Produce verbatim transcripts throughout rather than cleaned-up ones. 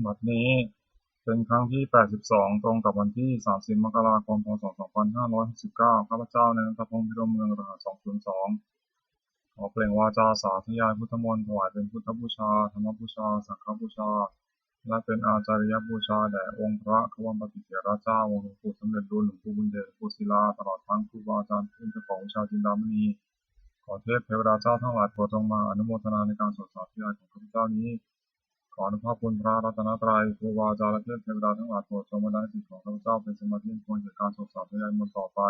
บัดนี้เป็นครั้งที่ แปดสิบสอง ตรงกับวันที่ สามสิบ มกราคม พ.ศ. สองพันห้าร้อยหกสิบเก้า ข้าพเจ้า นายณัฐพงษ์ พิรมเมือง รหัส สองศูนย์สอง ขอเปล่งวาจาสาธยายพุทธมนต์ ถวายเป็นพุทธบูชา ธรรมบูชา สังฆบูชา และเป็นอาจาริยบูชาแด่องค์พระควัมปติเถระเจ้า องค์หลวงปู่สำเร็จลุน หลวงปู่บุญเดช หลวงปู่ศิลา ตลอดทั้งครูบาอาจารย์ผู้เป็นเจ้าของวิชาจินดามณี ขอเทพเทวดาเจ้าทั้งหลายโปรดจงมาอนุโมทนาในการสวดสาธยายของข้าพเจ้านี้ ขออนุภาพคุณพระรัตนตรัย ครูบาอาจารย์และเทพเทวดาทั้งหลายโปรดจงบันดาลให้จิตของข้าพเจ้าเป็นสมาธิอันควรแก่การสวดสาธยายมนต์ต่อไป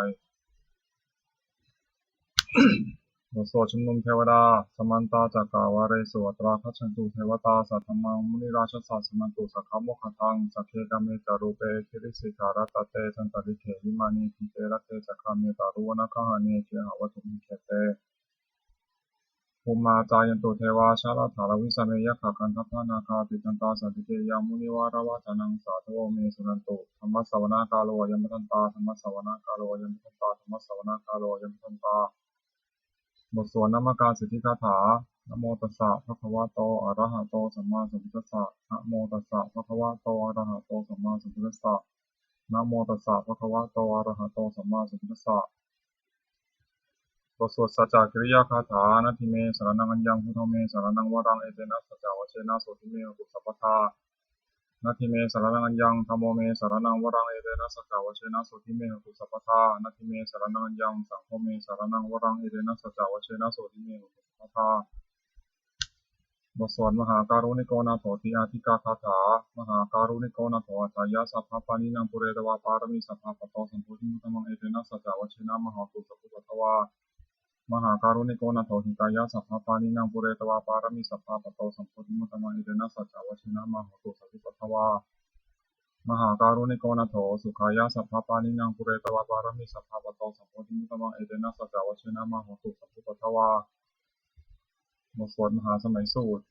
บทสวดชุมนุมเทวดา Samantā cakkavāḷesu atrāgacchantu devatā, saddhammaṃ munirājassa suṇantu saggamokkhadaṃ. Sagge kāme ca rūpe girisikharataṭe cantalikkhe vimāne, dīpe raṭṭhe ca gāme taruvanagahane gehavatthumhi khette, bhummā cāyantu devā jalathalavisame yakkhagandhabbanāgā, tiṭṭhantā santike yaṃ munivaravacanaṃ sādhavo me suṇantu. Dhammassavanakālo ayam bhadantā. Dhammassavanakālo ayam bhadantā. Dhammassavanakālo ayam bhadantā. บทสวดนมการสิทธิคาถา Namo tassa bhagavato arahato sammāsambuddhassa. Namo tassa bhagavato arahato sammāsambuddhassa. Namo tassa bhagavato arahato sammāsambuddhassa. บทสวดสัจจกิริยาคาถา Natthi me saraṇaṃ aññaṃ, buddho me saraṇaṃ varaṃ, etena saccavajjena sotthi me hotu sabbadā. Natthi me saraṇaṃ aññaṃ, dhammo me saraṇaṃ varaṃ, etena saccavajjena sotthi me hotu sabbadā. Natthi me saraṇaṃ aññaṃ, saṅgho me saraṇaṃ varaṃ, etena saccavajjena sotthi me hotu sabbadā. บทสวดมหาการุณิโกนาโถติอาทิกาคาถา Mahākāruṇiko nātho atthāya sabbapāṇinaṃ, pūretvā pāramī sabbā patto sambodhimuttamaṃ, etena saccavajjena mā hontu sabbupaddavā. Mahākāruṇiko nātho hitāya sabbapāṇinaṃ, pūretvā pāramī sabbā patto sambodhimuttamaṃ, etena saccavajjena mā hontu sabbupaddavā. Mahākāruṇiko nātho sukhāya sabbapāṇinaṃ, pūretvā pāramī sabbā patto sambodhimuttamaṃ, etena saccavajjena mā hontu sabbupaddavā. บทสวดมหาสมัยสูตร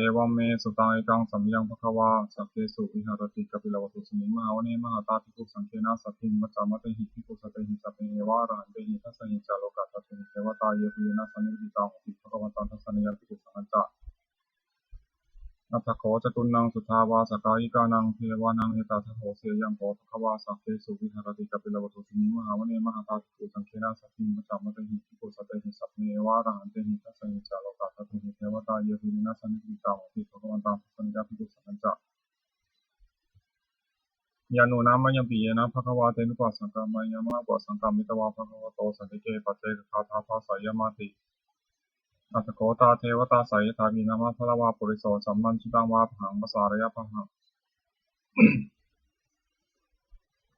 Evaṃ me sutaṃ. Ekaṃ samayaṃ bhagavā sakkesu viharati kapilavatthusmiṃ mahāvane mahatā bhikkhusaṅghena saddhiṃ pañcamattehi bhikkhusatehi sabbeheva arahantehi. Dasahi ca lokadhātūhi devatā yebhuyyena sannipatitā honti bhagavantaṃ dassanāya bhikkhusaṅghañca. Atha kho catunnaṃ suddhāvāsakāyikānaṃ devānaṃ etadahosi: Ayaṃ kho bhagavā sakkesu viharati kapilavatthusmiṃ mahāvane mahatā bhikkhusaṅghena saddhiṃ pañcamattehi bhikkhusatehi sabbeheva arahantehi. Dasahi ca lokadhātūhi devatā yebhuyyena sannipatitā honti bhagavantaṃ dassanāya bhikkhusaṅghañca. Yannūna mayampi yena bhagavā tenupasaṅkameyyāma, upasaṅkamitvā bhagavato santike paccekagāthā bhāseyyāmāti. Atha kho tā devatā seyyathāpi nāma balavā puriso sammiñjitaṃ vā bāhaṃ pasāreyya, bāhaṃ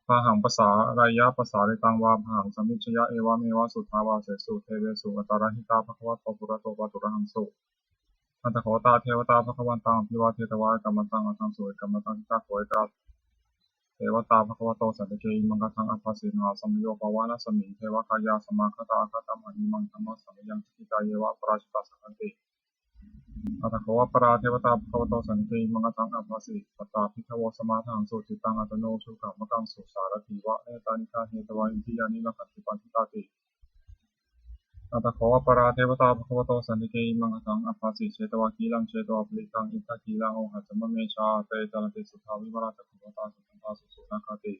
bāhaṃ pasāreyya, pasāritaṃ vā bāhaṃ sammiñjeyya, evameva suddhāvāsesu devesu antarahitā bhagavato purato pāturahaṃsu. Atha kho tā devatā bhagavantaṃ abhivādetvā ekamantaṃ aṭṭhaṃsu. Ekamantaṃ ṭhitā kho ekā devatā bhagavato santike imaṃ gāthaṃ abhāsi: Mahāsamayo pavanasmiṃ, devakāyā samāgatā; āgatamha imaṃ dhammasamayaṃ, dakkhitāyeva aparājitasaṅghanti. Atha kho aparā devatā bhagavato santike imaṃ gāthaṃ abhāsi: Tatra bhikkhavo samādahaṃsu, cittaṃ attano ujukamakaṃsu; sārathīva nettāni gahetvā, indriyāni rakkhanti paṇḍitāti. Atha kho aparā devatā bhagavato santike imaṃ gāthaṃ abhāsi: Chetvā khīlaṃ chetvā palighaṃ, indakhīlaṃ ohaccamanejā; te caranti suddhā vimalā, cakkhumatā sudantā susunāgāti.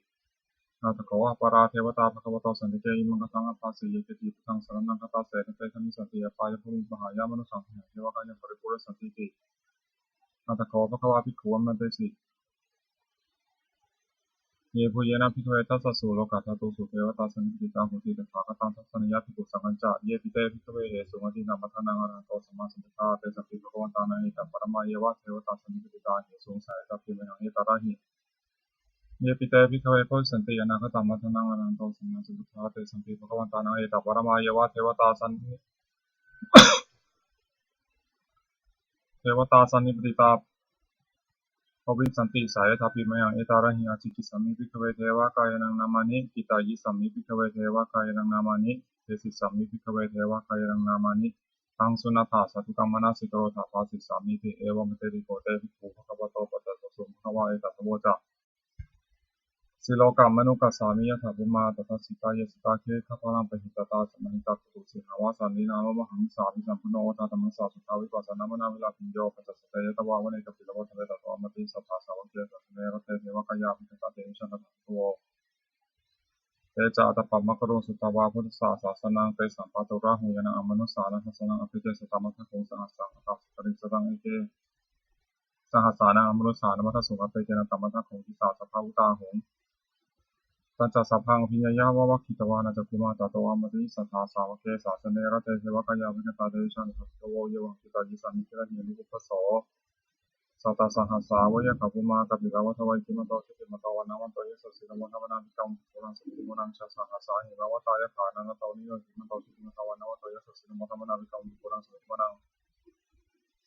Atha kho aparā devatā bhagavato santike imaṃ gāthaṃ abhāsi: Ye keci buddhaṃ saraṇaṃ gatāse, na te gamissanti apāyabhūmiṃ; pahāya mānusaṃ dehaṃ, devakāyaṃ paripūressantīti. Atha kho bhagavā bhikkhū āmantesi: Yebhuyyena bhikkhave dasasu lokadhātūsu devatā sannipatitā honti tathāgataṃ dassanāya bhikkhusaṅghañca. Yepi te bhikkhave ahesuṃ atītamaddhānaṃ arahanto sammāsambuddhā, tesampi bhagavantānaṃ etaparamāyeva devatā sannipatitā ahesuṃ, seyyathāpi mayhaṃ etarahi. Yepi te bhikkhave bhavissanti anāgatamaddhānaṃ arahanto sammāsambuddhā, tesampi bhagavantānaṃ etaparamāyeva devatā sanni- devatā sannipatitā bhavissanti, seyyathāpi mayhaṃ etarahi. Ācikkhissāmi bhikkhave devakāyānaṃ nāmāni, kittayissāmi bhikkhave devakāyānaṃ nāmāni, desissāmi bhikkhave devakāyānaṃ nāmāni. Taṃ suṇātha sādhukaṃ manasikarotha bhāsissāmīti. Evaṃ bhanteti kho te bhikkhū bhagavato paccassosuṃ. Bhagavā etadavoca: Silokamanukassāmi, yattha bhummā tadassitā; ye sitā girigabbharaṃ, pahitattā samāhitā. Puthū sīhāva sallīnā, lomahaṃsābhisambhuno; odātamanasā suddhā, vippasannamanāvilā. Bhiyyo pañcasate ñatvā, vane kāpilavatthave; tato āmantayi satthā, sāvake sāsane rate. Devakāyā abhikkantā, te vijānātha bhikkhavo; te ca ātappamakaruṃ, sutvā buddhassa sāsanaṃ. Tesampāturahu ñāṇaṃ, amanussāna dassanaṃ; appeke satamaddakkhuṃ, sahassaṃ atha sattariṃ. Sataṃ eke sahassānaṃ, amanussānamaddasuṃ; appekenantamaddakkhuṃ, disā sabbā phuṭāhaṃ. Tañca sabbaṃ abhiññāya, vavakkhitvāna cakkhumā; tato āmantayi satthā, sāvake sāsane rate. Devakāyā abhikkantā, te vijānātha bhikkhavo; ye vohaṃ kittayissāmi, girāhi anupubbaso. Sattasahassā va yakkhā, bhummā kāpilavatthavā; iddhimanto jutimanto, vaṇṇavanto yasassino; modamānā abhikkāmuṃ, bhikkhūnaṃ samitiṃ vanaṃ. Chasahassā hemavatā, yakkhā nānattavaṇṇino; iddhimanto jutimanto, vaṇṇavanto yasassino; modamānā abhikkāmuṃ, bhikkhūnaṃ samitiṃ vanaṃ.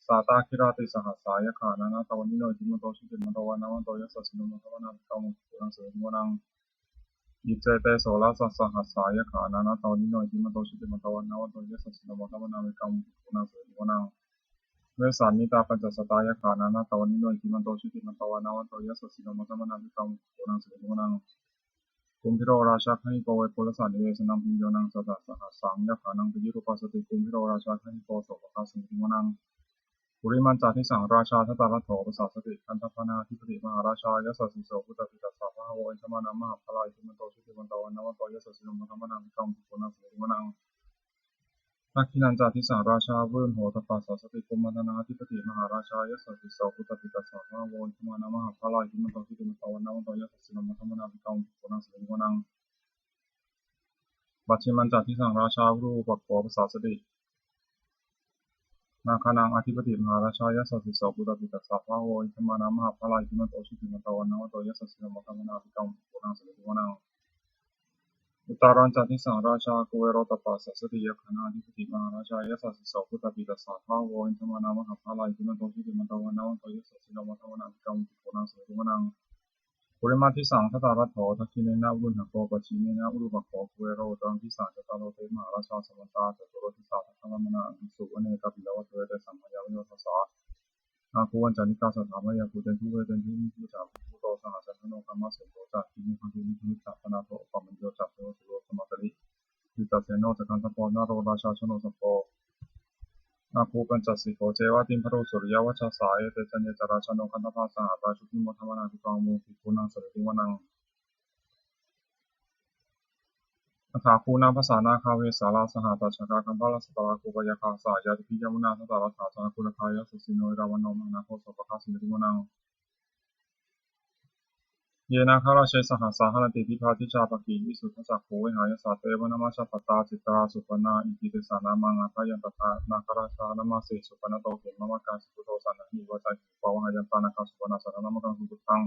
Sātāgirā tisahassā, yakkhā nānattavaṇṇino; iddhimanto jutimanto, vaṇṇavanto yasassino; modamānā abhikkāmuṃ, bhikkhūnaṃ samitiṃ vanaṃ. Iccete soḷasasahassā, yakkhā nānattavaṇṇino; iddhimanto jutimanto, vaṇṇavanto yasassino; modamānā abhikkāmuṃ, bhikkhūnaṃ samitiṃ vanaṃ. Vessāmittā pañcasatā, yakkhā nānattavaṇṇino; iddhimanto jutimanto, vaṇṇavanto yasassino; modamānā abhikkāmuṃ, bhikkhūnaṃ samitiṃ vanaṃ. Kumbhīro rājagahiko, vepullassa nivesanaṃ; bhiyyo naṃ satasahassaṃ, yakkhānaṃ payirupāsati; kumbhīro rājagahiko, sopāga samitiṃ vanaṃ. Purimañca disaṃ rājā, dhataraṭṭho pasāsati; gandhabbānaṃ ādhipati, mahārājā yasassi so. Puttāpi tassa bahavo, indanāmā mahabbalā; iddhimanto jutimanto, vaṇṇavanto yasassino; modamānā abhikkāmuṃ, bhikkhūnaṃ samitiṃ vanaṃ. Dakkhiṇañca disaṃ rājā, virūḷho tappasāsati; kumbhaṇḍānaṃ ādhipati, mahārājā yasassi so. Puttāpi tassa bahavo, indanāmā mahabbalā; iddhimanto jutimanto, vaṇṇavanto yasassino; modamānā abhikkāmuṃ, bhikkhūnaṃ samitiṃ vanaṃ. Pacchimañca disaṃ rājā, virūpakkho pasāsati; nāgānaṃ ādhipati, mahārājā yasassi so. Puttāpi tassa bahavo, indanāmā mahabbalā; iddhimanto jutimanto, vaṇṇavanto yasassino; modamānā abhikkāmuṃ, bhikkhūnaṃ samitiṃ vanaṃ. Uttarañca disaṃ rājā, kuvero tappasāsati; yakkhānaṃ ādhipati, mahārājā yasassi so. Puttāpi tassa bahavo, indanāmā mahabbalā; iddhimanto jutimanto, vaṇṇavanto yasassino; modamānā abhikkāmuṃ, bhikkhūnaṃ samitiṃ vanaṃ. Purimaṃ disaṃ dhataraṭṭho, dakkhiṇena virūḷhako; pacchimena virūpakkho, kuvero uttaraṃ disaṃ. Cattāro te mahārājā, samantā caturo disā; daddallamānā aṭṭhaṃsu, vane kāpilavatthave. Tesaṃ māyāvino dāsā, āgū vañcanikā saṭhā; māyā bhūtendu vedendu, viṭū ca viṭuṭo saha. Candano kāmaseṭṭho ca, kinnughaṇḍu nighaṇḍu ca; panādo opamañño ca, devasūto ca mātali; cittaseno ca gandhabbo, naḷo rājā janosabho. Āgū pañcasikho ceva, timbarū suriyavacchasā; ete caññe ca rājāno, gandhabbā saha rājubhi; modamānā abhikkāmuṃ, bhikkhūnaṃ samitiṃ vanaṃ. Athāgū nābhasā nāgā, vesālā saha tacchakā; kambalassatarā āgū, pāyāgā saha ñātibhi; yāmunā dhataraṭṭhā ca, āgū nāgā yasassino; erāvaṇo mahānāgo, sopāga samitiṃ vanaṃ. Ye nāgarāje sahasā, haranti dibbā dijā pakkhi; visuddhacakkhū vehāyasā, te vanamajjhapattā; citrā supaṇṇā iti tesa nāmaṃ. Abhayantadā nāgarājānamāsi, supaṇṇato khemamakāsi buddho; saṇhāhi vācāhi upavhayantā, nāgā supaṇṇā saraṇamakaṃsu buddhaṃ.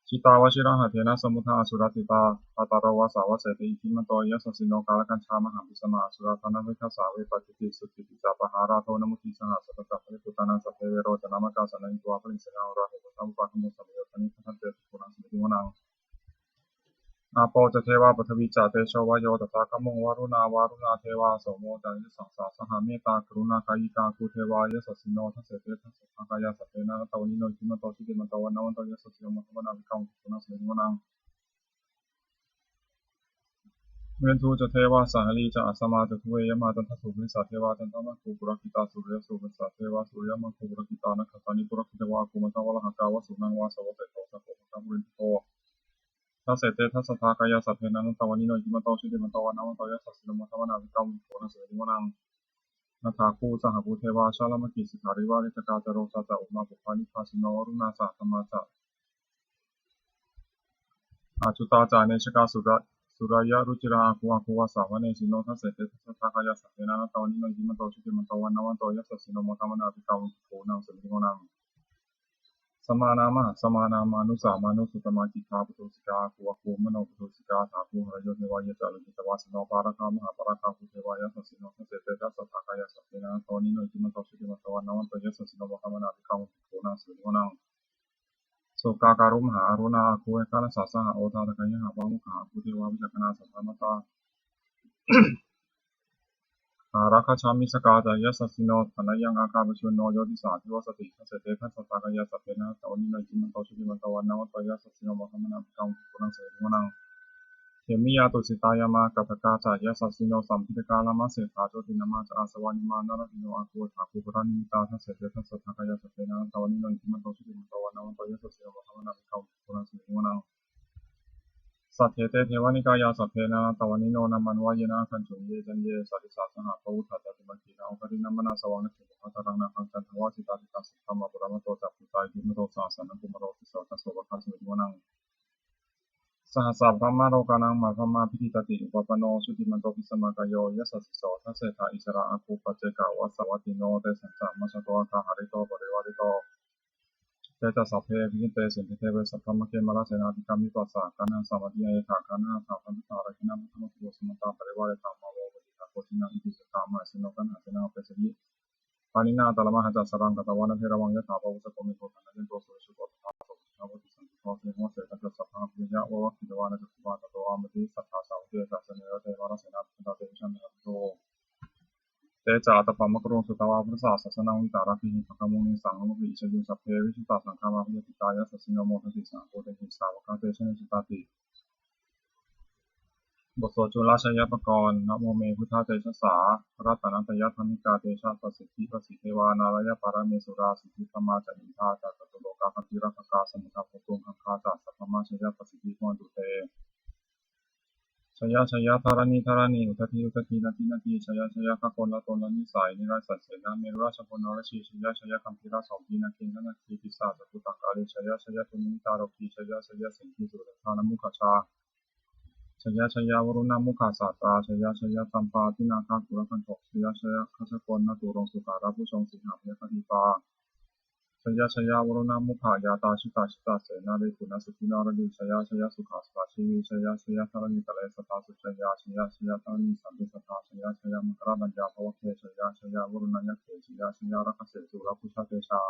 Jitā vajirahatthena, samuddaṃ asurā sitā; bhātaro vāsavassete, iddhimanto yasassino; kālakañjā mahābhismā, asurā dānaveghasā; vepacitti sucitti ca, pahārādo namucī saha. Satañca baliputtānaṃ, sabbe verocanāmakā; sannayhitvā baliṃ senaṃ, rāhubhaddamupāgamuṃ. Samayodāni bhaddante, bhikkhūnaṃ samitiṃ vanaṃ. Āpo ca devā paṭhavī ca, tejo vāyo tadāgamuṃ; varuṇā vāruṇā devā, somo ca yasasā saha. Mettākaruṇākāyikā, āgū devā yasassino; dasete dasadhā kāyā, sabbe nānattavaṇṇino; iddhimanto jutimanto, vaṇṇavanto yasassino; modamānā abhikkāmuṃ, bhikkhūnaṃ samitiṃ vanaṃ. Veṇḍū ca devā sahalī ca, asamā ca duve yamā; candassūpanisā devā, candamāgū purakkhitā; suriyassūpanisā devā, suriyamāgū purakkhitā. Nakkhattāni purakkhitvā, āgū mandavalāhakā; vasūnaṃ vāsavassete, sakkopāga purindado. Dasete dasadhā kāyā, sabbe nānattavaṇṇino; iddhimanto jutimanto, vaṇṇavanto yasassino; modamānā abhikkāmuṃ, bhikkhūnaṃ samitiṃ vanaṃ. Athāgū sahabhū devā, jalamaggisikhāriva; rikkakā ca rojā ca, ummāpupphanibhāsino; aruṇā sahadhammā ca, accutā ca anejakā; sura- sūleyyarucirā āgū, āgū vāsavanesino. Dasete dasadhā kāyā, sabbe nānattavaṇṇino; iddhimanto jutimanto, vaṇṇavanto yasassino; modamānā abhikkāmuṃ, bhikkhūnaṃ samitiṃ vanaṃ. Samānā mahāsamānā, mānusā mānusuttamā; khiḍḍāpadūsikā āgū, āgū manopadūsikā. Athāgū harayo devā, ye ca lohitavāsino; pāragā mahāpāragā, āgū devā yasassino. Dasete dasadhā kāyā, sabbe nānattavaṇṇino; iddhimanto jutimanto, vaṇṇavanto yasassino; modamānā abhikkāmuṃ, bhikkhūnaṃ samitiṃ vanaṃ. Sukkā karumhā aruṇā, āgū ekāyasā saha; odātagayhā pāmokkhā, āgū devā vicakkhaṇā. Sadāmattā Ārakkhacāmi sakā ca yasassino, thanayaṃ āgā pajjunno yo disā abhivassati. Dasete dasadhā kāyā sabbe nānattavaṇṇino, iddhimanto jutimanto vaṇṇavanto yasassino, modamānā abhikkāmuṃ bhikkhūnaṃ samitiṃ vanaṃ. Khemiyā tusitā yāmā kaṭṭhakā ca yasassino, lambitakā lāmaseṭṭhā jotināmā ca āsavā, nimmānaratino āgū athāgū paranimmitā. Dasete dasadhā kāyā sabbe nānattavaṇṇino, iddhimanto jutimanto vaṇṇavanto yasassino, modamānā abhikkāmuṃ bhikkhūnaṃ samitiṃ vanaṃ. Saṭṭhete devanikāyā sabbe nānattavaṇṇino, nāmanvayena āgañchuṃ ye caññe sadisā saha. Pavutthajātimakkhīlaṃ oghatiṇṇamanāsavaṃ, dakkhemoghataraṃ nāgaṃ candaṃva asitātitaṃ. Subrahmā paramatto ca puttā iddhimato saha, sanaṅkumāro tisso ca sopāga samitiṃ vanaṃ. Sahassabrahmalokānaṃ mahābrahmābhitiṭṭhati, upapanno jutimanto bhismākāyo yasassi so. Dasettha issarā āgū paccekavasavattino, tesañca majjhato āgā hārito parivārito. Te ca sabbe abhikkante sinde deve sabrahmake, mārasenā abhikkāmi passa kaṇhassa mandiyaṃ. Yadajjhagā nāgā sahassaṃ samāgamuṃ, bhaddamantā samuddaṃ samantā parivāretha, mā vo muñcittha koci naṃ iti. Tañca mahesino kaṇhasenaṃ apesayi, pāṇinā talamāhacca saraṃ katvāna bheravaṃ. Yathā pāvussako megho thanayanto savijjuko, tadā so paccudāvatti saṅkuddho asayaṃvase. Tañca sabbaṃ abhiññāya vavakkhitvāna cakkhumā, tato āmantayi satthā sāvake sāsane rate. Mārasenā abhikkantā te vijānātha bhikkhavo, te ca ātappamakaruṃ sutvā buddhassa sāsanaṃ. Vītarāgehi pakkāmuṃ nesaṃ lomampi iñjayuṃ. Sabbe vijitasaṅgāmā bhayātītā yasassino, modanti saha bhūtehi sāvakā te janesutāti. บทสวดจุลชัยปกรณ์ Namo me buddhatejasā ratanattayadhammikā, tejapasiddhi pasīdevā nārāyaparamesurā, siddhibrahmā ca indā ca catulokā gambhīrakkhakā, samuddā bhūtuṃ gaṅgā ca sabrahmajayapasiddhi bhavantu te. Jaya jaya dharaṇi dharaṇī udadhi udadhī nadi nadī, jaya jaya gaganalatanalanisai nirayasayasena merurājabalanarajī, jaya jaya gambhīrasombhī nāgendanāgī pisācabhūtakālī, jaya jaya dunnimittarogī, jaya jaya siṅgī suriyadhānamukhajā, jaya jaya varuṇṇamukhasātrā, jaya jaya campādināgakulaganthok, jaya jaya gajagannaturaṅga sukarabhujaṅga sīhabyagghadīpā, jaya jaya varuṇṇamukhayātrā, jita jita senārī puna siddhi naradī, jaya jaya sukhā sukhā jīvī, jaya jaya dharaṇītale sadā sujayā, jaya jaya dharaṇī sante sadā, jaya jaya maṅkararājaṃ bhavagge, jaya jaya varuṇṇayakkhe, jaya jaya rakkhase surabhujatejā,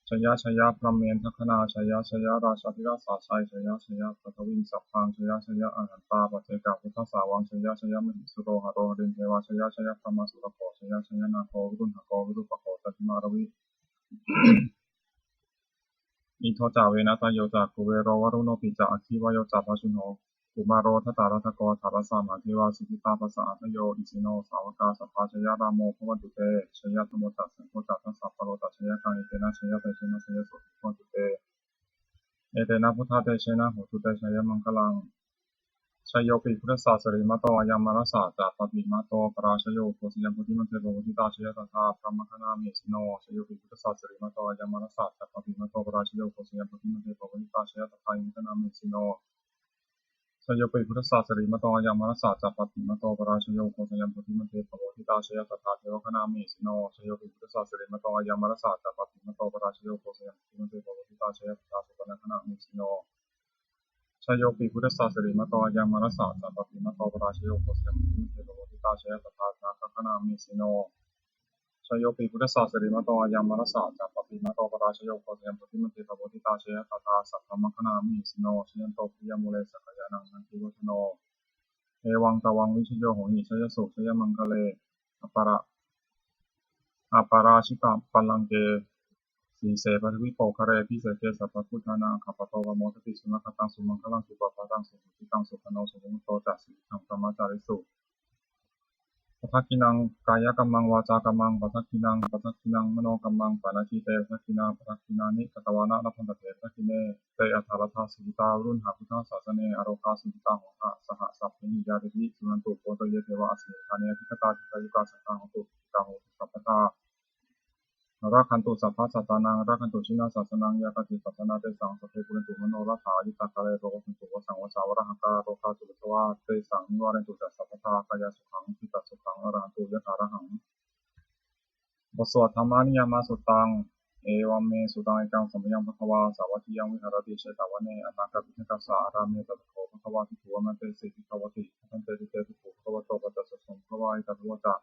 jaya jaya brahmendagaṇā, jaya jaya rājādhirājasājjai, jaya jaya paṭhaviṃ sabbaṃ, jaya jaya arahantā paccekabuddhasāvaṃ, jaya jaya mahesuro haro harindevā, jaya jaya brahmā surakkho, jaya jaya nāgo viruḷhako virūpakkho candimā ravi, indo ca venateyyo ca kuvero varuṇopi ca, aggi vāyo ca pājuṇho kumāro dhataraṭṭhako, aṭṭhārasa mahādevā siddhitāpasa-ādayo, isino sāvakā sabbā jaya rāmo bhavantu te, jaya dhammo ca saṅgho ca dasapālo ca jayakaṃ, etena jayatejena jayasotthī bhavantu te, etena buddhatejena hotu te jayamaṅgalaṃ. Jayopi buddhassa sirīmato ayaṃ mārassa ca pāpimato parājayo, ugghosayaṃ bodhimaṇḍe pamoditā jaya tadā brahmagaṇā mahesino. Jayopi buddhassa sirīmato ayaṃ mārassa ca pāpimato parājayo, ugghosayaṃ bodhimaṇḍe pamoditā jaya tadā indagaṇā mahesino. Jayopi buddhassa sirīmato ayaṃ mārassa ca pāpimato parājayo, ugghosayaṃ bodhimaṇḍe pamoditā jaya tadā devagaṇā mahesino. Jayopi buddhassa sirīmato ayaṃ mārassa ca pāpimato parājayo, ugghosayaṃ bodhimaṇḍe pamoditā jaya tadā supaṇṇagaṇā mahesino. Jayopi buddhassa sirīmato ayaṃ mārassa ca pāpimato parājayo, ugghosayaṃ bodhimaṇḍe pamoditā jaya tadā nāgagaṇā mahesino. Jayopi buddhassa sirīmato ayaṃ mārassa ca pāpimato parājayo, ugghosayaṃ bodhimaṇḍe pamoditā jaya tadā sabrahmagaṇā mahesino. Jayanto bodhiyā mūle sakyānaṃ nandivaḍḍhano, evaṃ tvaṃ vijayo hohi jayassu jayamaṅgale. Aparā aparājitapallaṅke sīse paṭhavipokkhare abhiseke sabbabuddhānaṃ aggappatto pamodati. Sunakkhattaṃ sumaṅgalaṃ supabhātaṃ suhuṭṭhitaṃ, sukhaṇo sumuhutto ca suyiṭṭhaṃ brahmacārisu. Padakkhiṇaṃ kāyakammaṃ vācākammaṃ padakkhiṇaṃ, padakkhiṇaṃ manokammaṃ paṇidhī te padakkhiṇā, padakkhiṇāni katvāna labhantatthe padakkhiṇe. Te atthaladdhā sukhitā viruḷhā buddhasāsane, arogā sukhitā hotha saha sabbehi ñātibhi. Suṇantu bhonto ye devā asmiṃ ṭhāne adhigatā, dīghāyukā sadā hontu, sukhitā hontu sabbadā, rakkhantu sabbasattānaṃ, rakkhantu jinasāsanaṃ. Yā kāci patthanā tesaṃ sabbe pūrentu manorathā, yuttakāle pavassantu vassaṃ vassā valāhakā. Rogā cupaddavā tesaṃ nivārentu ca sabbadā, kāyāsukhaṃ cittasukhaṃ arahantu yathārahaṃ. บทสวด Dhammaniyāmasuttaṃ. Evaṃ me sutaṃ. Ekaṃ samayaṃ bhagavā sāvatthiyaṃ viharati jetavane anāthapiṇḍikassa ārāme. Tatra kho bhagavā bhikkhū āmantesi bhikkhavoti. Bhadanteti te bhikkhū bhagavato paccassosuṃ. Bhagavā etadavoca.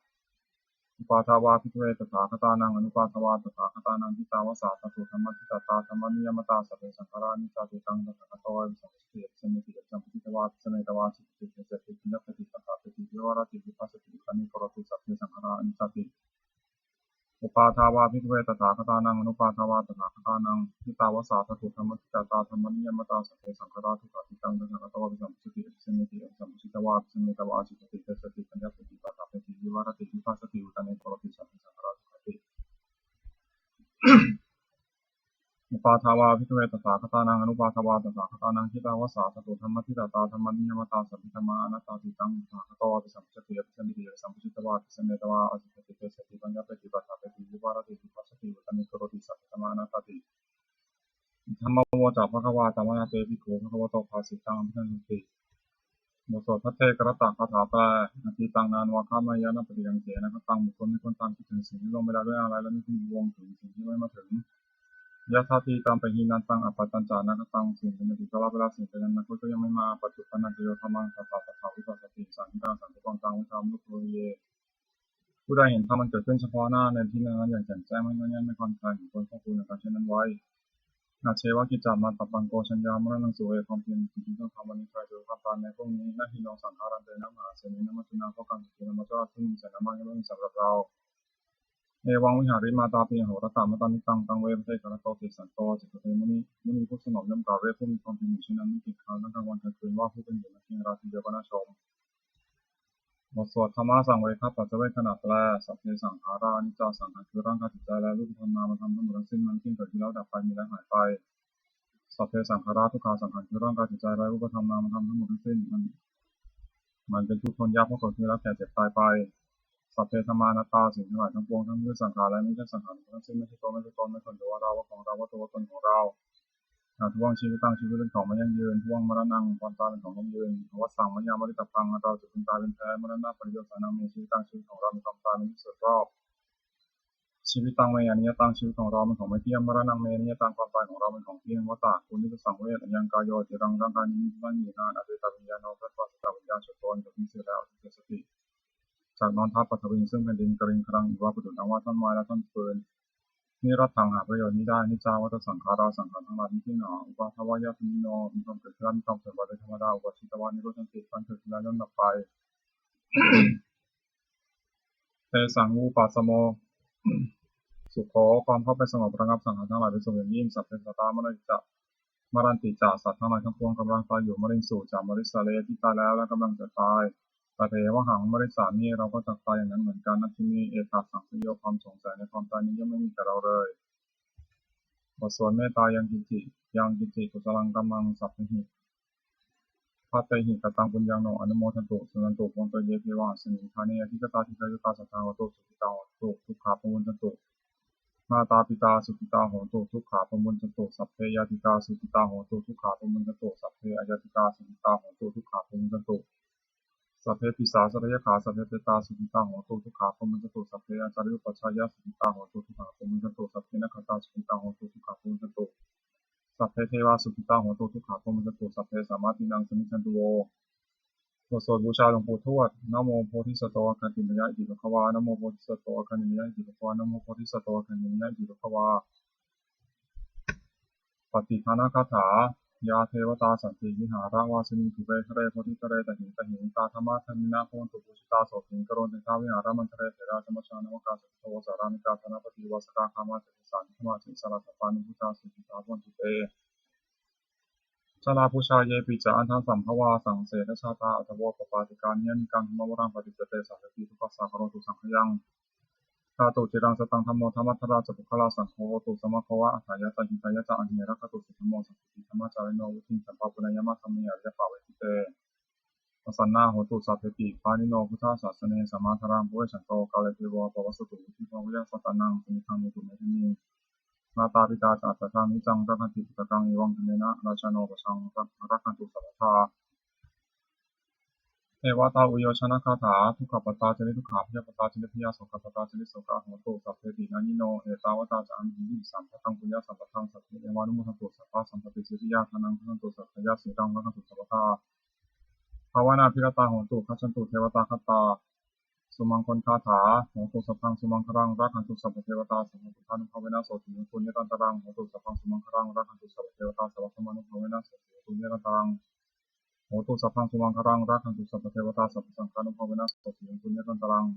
Uppādā vā bhikkhave tathāgatānaṃ anuppādā vā tathāgatānaṃ, ṭhitāva sā dhātu dhammaṭṭhitatā dhammaniyāmatā, sabbe saṅkhārā aniccāti. Taṃ tathāgato abhisambujjhati abhisameti, abhisambujjhitvā abhisametvā ācikkhati deseti paññapeti paṭṭhapeti vivarati vibhajati uttānīkaroti: sabbe saṅkhārā aniccāti. Uppādā vā bhikkhave tathāgatānaṃ anuppādā vā tathāgatānaṃ, ṭhitāva sā dhātu dhammaṭṭhitatā dhammaniyāmatā, sabbe saṅkhārā dukkhāti. Taṃ tathāgato abhisambujjhati abhisameti, abhisambujjhitvā abhisametvā ācikkhati deseti paññapeti paṭṭhapeti vivarati vibhajati uttānīkaroti: sabbe saṅkhārā dukkhāti. Uppādā vā bhikkhave tathāgatānaṃ anuppādā vā tathāgatānaṃ, ṭhitāva sā dhātu dhammaṭṭhitatā dhammaniyāmatā, sabbe dhammā anattāti. Taṃ tathāgato abhisambujjhati abhisameti, abhisambujjhitvā abhisametvā ācikkhati deseti paññapeti paṭṭhapeti vivarati vibhajati uttānīkaroti: sabbe dhammā anattāti. Idamavoca bhagavā. Attamanā te bhikkhū bhagavato bhāsitaṃ abhinandunti. บทสวดภัทเทกรัตตคาถาแปล Atītaṃ nānvāgameyya nappaṭikaṅkhe anāgataṃ. บุคคลไม่ควรตามคิดถึงสิ่งที่ล่วงไปแล้วด้วยอาลัย และไม่พึงพะวงถึงสิ่งที่ยังไม่มาถึง Yadatītampahīnantaṃ appattañca anāgataṃ. สิ่งเป็นอดีตก็ละไปแล้ว สิ่งเป็นอนาคตก็ยังไม่มา Paccuppannañca yo dhammaṃ tattha tattha vipassati, saṃhiraṃ santupaṅgaṃ viddhā manubrūhaye. ผู้ใดเห็นธรรมอันเกิดขึ้นเฉพาะหน้าในที่นั้นๆ อย่างแจ่มแจ้ง ไม่ง่อนแง่น ไม่คลอนแคลน ควรพอกพูนอาการเช่นนั้นไว้ Ajjeva kiccamātappaṃ ko jaññā maraṇaṃ suve. ความเพียรเป็นสิ่งที่ต้องทำ วันนี้ใครจะรู้ความตายแม้พรุ่งนี้ Na hi no saṅgarantena mahāsenena maccunā. เพราะการผัดเพี้ยนอันมากกล้าซึ่งมีเสนามาก ย่อมไม่มีสำหรับเรา Evaṃ vihārimātāpiṃ ahorattamatanditaṃ, taṃ ve bhaddekarattoti santo ācikkhate muni. มุนีผู้สงบย่อมกล่าวเรียกผู้มีความเพียรอยู่เช่นนั้น ไม่เกียจคร้านทั้งกลางวันกลางคืน ว่าผู้เป็นอยู่นั้นเพียงราตรีเดียวก็น่าชม บทสวดธัมมสังเวคปัจจเวกขณะแปล Sabbe saṅkhārā aniccā. สังขารคือร่างกายจิตใจ และรูปธรรมนามธรรมทั้งหมดทั้งสิ้น มันเที่ยง เกิดขึ้นแล้วดับไป มีแล้วหายไป Sabbe saṅkhārā dukkhā. สังขารคือร่างกายจิตใจ และรูปธรรมนามธรรมทั้งหมดทั้งสิ้น มัน มันเป็นทุกข์ทนยาก เพราะเกิดขึ้นแล้วแก่เจ็บตายไป Sabbe dhammā anattā. สิ่งทั้งหลายทั้งปวง ทั้งที่เป็นสังขารและไม่ใช่สังขารทั้งสิ้น ไม่ใช่ตัว ไม่ใช่ตน ไม่ควรถือว่าเรา ว่าของเรา ว่าตัว ว่าตนของเรา Adhuvaṃ jīvitaṃ. ชีวิตเป็นของไม่ยั่งยืน Dhuvaṃ maraṇaṃ. ความตายเป็นของยั่งยืน Avassaṃ mayā maritabbaṃ. อันเราจะพึงตายเป็นแท้ Maraṇapariyosānaṃ me jīvitaṃ. ชีวิตของเรามีความตายเป็นที่สุดรอบ Jīvitaṃ me aniyataṃ. ชีวิตของเราเป็นของไม่เที่ยง Maraṇaṃ me niyataṃ. ความตายของเราเป็นของเที่ยง Vata. ควรที่จะสังเวช Ayaṃ kāyo aciraṃ. ร่างกายนี้มิได้ตั้งอยู่นาน Apetaviññāṇo. ครั้นปราศจากวิญญาณ ส่วนตน เกิดขึ้นเสียแล้ว Adhiṭṭhissati. จักนอนทับ Paṭhaviṃ. ซึ่งแผ่นดิน Kaliṅgaraṃ. Iva. ประดุจดังว่าท่อนไม้และท่อนฟืน Niratthaṃ. หาประโยชน์มิได้ Aniccā vata saṅkhārā. สังขารทั้งหลายไม่เที่ยงหนอ Uppādavayadhammino. มีความเกิดขึ้นและมีความเสื่อมไปเป็นธรรมดา Uppajjitvā nirujjhanti. ครั้นเกิดขึ้นแล้วย่อมดับไป Tesaṃ vūpasamo sukho. ความเข้าไปสงบระงับสังขารทั้งหลายเป็นสุขอย่างยิ่ง Sabbe sattā maranti ca. Maranti ca. สัตว์ทั้งหลายทั้งปวงกำลังตายอยู่ Mariṃsu ca marissare. ที่ตายแล้วและกำลังจะตาย Tathevāhaṃ marissāmi. เราก็จักตายอย่างนั้นเหมือนกัน Natthi me ettha saṃsayo. ความสงสัยในความตายนี้ย่อมไม่มีแก่เราเลย บทสวดเมตตา Yaṃ kiñci, yaṃ kiñci kusalaṃ kammaṃ sabbehi bhavehi kataṃ puññaṃ no anumodantu, suṇantu bhonto ye devā asmiṃ ṭhāne adhigatā dīghāyukā sadā hontu, sukhitā hontu, dukkhā pamuñcantu. Mātā pitā sukhitā hontu, dukkhā pamuñcantu. Sabbe ñātikā sukhitā hontu, dukkhā pamuñcantu. Sabbe aññātikā sukhitā hontu, dukkhā pamuñcantu. Sabbe pisācakkhayā, sabbe petā sukhitā hontu, dukkhā pamuñcantu. Sabbe ācariyupajjhāyā sukhitā hontu, dukkhā pamuñcantu. Sabbe nakkhattā sukhitā hontu, dukkhā pamuñcantu. Sabbe devā sukhitā hontu, dukkhā pamuñcantu. Sabbe sampattīnaṃ samijjhantu vo. บทสวดบูชาหลวงปู่ทวด Namo bodhisatto āgantimāya iti bhagavā. Namo bodhisatto āgantimāya iti bhagavā. Namo bodhisatto āgantimāya iti bhagavā. Pattidānagāthā. Yā devatā santi vihāravāsinī, thūpe ghare bodhighare tahiṃ tahiṃ, tā dhammadānena bhavantu pūjitā, sotthiṃ karontedha vihāramaṇḍale. Therā ca majjhā navakā ca uddavā sārāmikā, dānapatī upāsakā, gāmā ca desā nigamā ca issarā, sappāṇabhūtā sukhitā bhavantu te. Jalābujā yepi ca aṇḍasambhavā, saṃsedajātā athavopapātikā, niyyānikaṃ dhammavaraṃ paṭicca te, sāsati dukkhassa karontu saṅkhayaṃ. Ṭhātu ciraṃ sataṃ dhammo, dhammaddharā ca puggalā, saṅgho hotu samaggo va, atthāya ca hitāya ca. Amhe rakkhatu saddhammo, sandiṭṭhidhammacarino, vuḍḍhiṃ sampāpuṇeyyāma, dhamme ariyappavedite. Pasannā hontu sabbepi, pāṇino buddhasāsane, sammā dhāraṃ pavecchanto, kāle devo pavassatu, vuḍḍhibhāvāya sattānaṃ, samiddhaṃ netu medaniṃ. Mātā pitā ca atrajaṃ, niccaṃ rakkhanti puttakaṃ, evaṃ dhammena rājāno, pajaṃ rakkhantu sabbadā. Devatāuyyojanagāthā. Dukkhappattā ca niddukkhā, bhayappattā ca nibbhayā, sokappattā ca nissokā, hontu sabbepi pāṇino. Ettāvatā ca amhehi, sambhataṃ puññasampadaṃ, sabbe devānumodantu, sabbasampattisiddhiyā. Dānaṃ dadantu saddhāya, sīlaṃ rakkhantu sabbadā, bhāvanābhiratā hontu, gacchantu devatāgatā. sumaṅgalagāthā. Hotu sabbaṃ sumaṅgalaṃ, rakkhantu sabbadevatā, sabbabuddhānubhāvena sotthī hontu nirantaraṃ. Hotu sabbaṃ sumaṅgalaṃ, rakkhantu sabbadevatā, sabbadhammānubhāvena sotthī hontu nirantaraṃ. Hotu sabbaṃ sumaṅgalaṃ, rakkhantu sabbadevatā, sabbasaṅghānubhāvena sotthī hontu nirantaraṃ.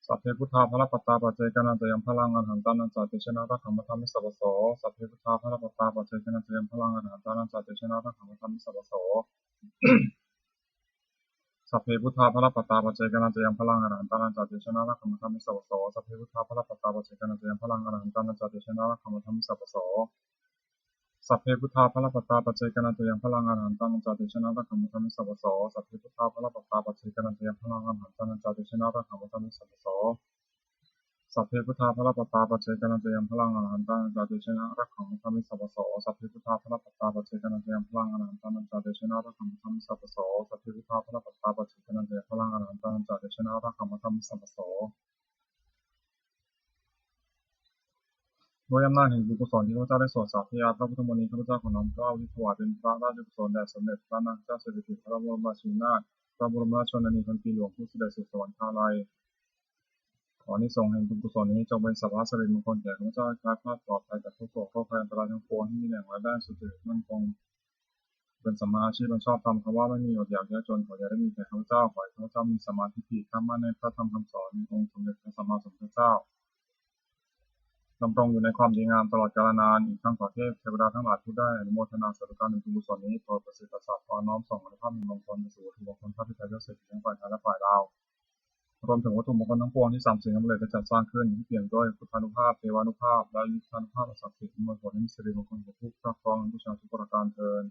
Sabbe buddhā balappattā, paccekānañca yaṃ balaṃ, arahantānañca tejena rakkhaṃ bandhāmi sabbaso. Sabbe buddhā balappattā, paccekānañca yaṃ balaṃ, arahantānañca tejena rakkhaṃ bandhāmi sabbaso. Sabbe buddhā balappattā, paccekānañca yaṃ balaṃ, arahantānañca tejena rakkhaṃ bandhāmi sabbaso. Sabbe buddhā balappattā, paccekānañca yaṃ balaṃ, arahantānañca tejena rakkhaṃ bandhāmi sabbaso. Sabbe buddhā balappattā, paccekānañca yaṃ balaṃ, arahantānañca tejena rakkhaṃ bandhāmi sabbaso. Sabbe buddhā balappattā, paccekānañca yaṃ balaṃ, arahantānañca tejena rakkhaṃ bandhāmi sabbaso. Sabbe buddhā balappattā, paccekānañca yaṃ balaṃ, arahantānañca tejena rakkhaṃ bandhāmi sabbaso. Sabbe buddhā balappattā, paccekānañca yaṃ balaṃ, arahantānañca tejena rakkhaṃ bandhāmi sabbaso. Sabbe buddhā balappattā, paccekānañca yaṃ balaṃ, arahantānañca tejena rakkhaṃ bandhāmi sabbaso. ด้วยอำนาจแห่งบุญกุศลที่ข้าพเจ้าได้สวดสาธยายพระพุทธมนต์นี้ ข้าพเจ้าขอน้อมเกล้าอุทิศถวายเป็นพระราชกุศลแด่สมเด็จพระนางเจ้าสิริกิติ์ พระบรมราชินีนาถ พระบรมราชชนนีพันปีหลวง ผู้เสด็จสู่สวรรคาลัย ขออานิสงส์แห่งบุญกุศลนี้จงเป็นสรรพสิริมงคลแก่ข้าพเจ้า ให้แคล้วคลาดปลอดภัยจากทุกข์โศกโรคภัยอันตรายทั้งปวง ให้มีแหล่งรายได้สุจริตมั่นคง เป็นสัมมาอาชีพอันชอบธรรม คำว่าไม่มีอดอยากยากจน ขออย่าได้มีแก่ข้าพเจ้า ขอให้ข้าพเจ้ามีสัมมาทิฏฐิ ตั้งมั่นในพระธรรมคำสอน ในองค์สมเด็จพระสัมมาสัมพุทธเจ้า ดำรงอยู่ในความดีงามตลอดกาลนาน อีกทั้งขอเทพเทวดาทั้งหลายผู้ได้อนุโมทนาสาธุการในบุญกุศลนี้ โปรดประสิทธิ์ประสาทพรน้อมส่งอานุภาพแห่งมงคลไปสู่วัตถุมงคลพระพิไทยยอดเศรษฐีทั้งฝ่ายไทยและฝ่ายลาว รวมถึงวัตถุมงคลทั้งปวงที่สามสิ่งนั้นได้จัดสร้างขึ้น ให้เปี่ยมด้วยพุทธานุภาพ เทวานุภาพ และอิทธานุภาพอันศักดิ์สิทธิ์ อำนวยผลให้มีสิริมงคลแก่ผู้ครอบครองบูชาทุกประการเทอญ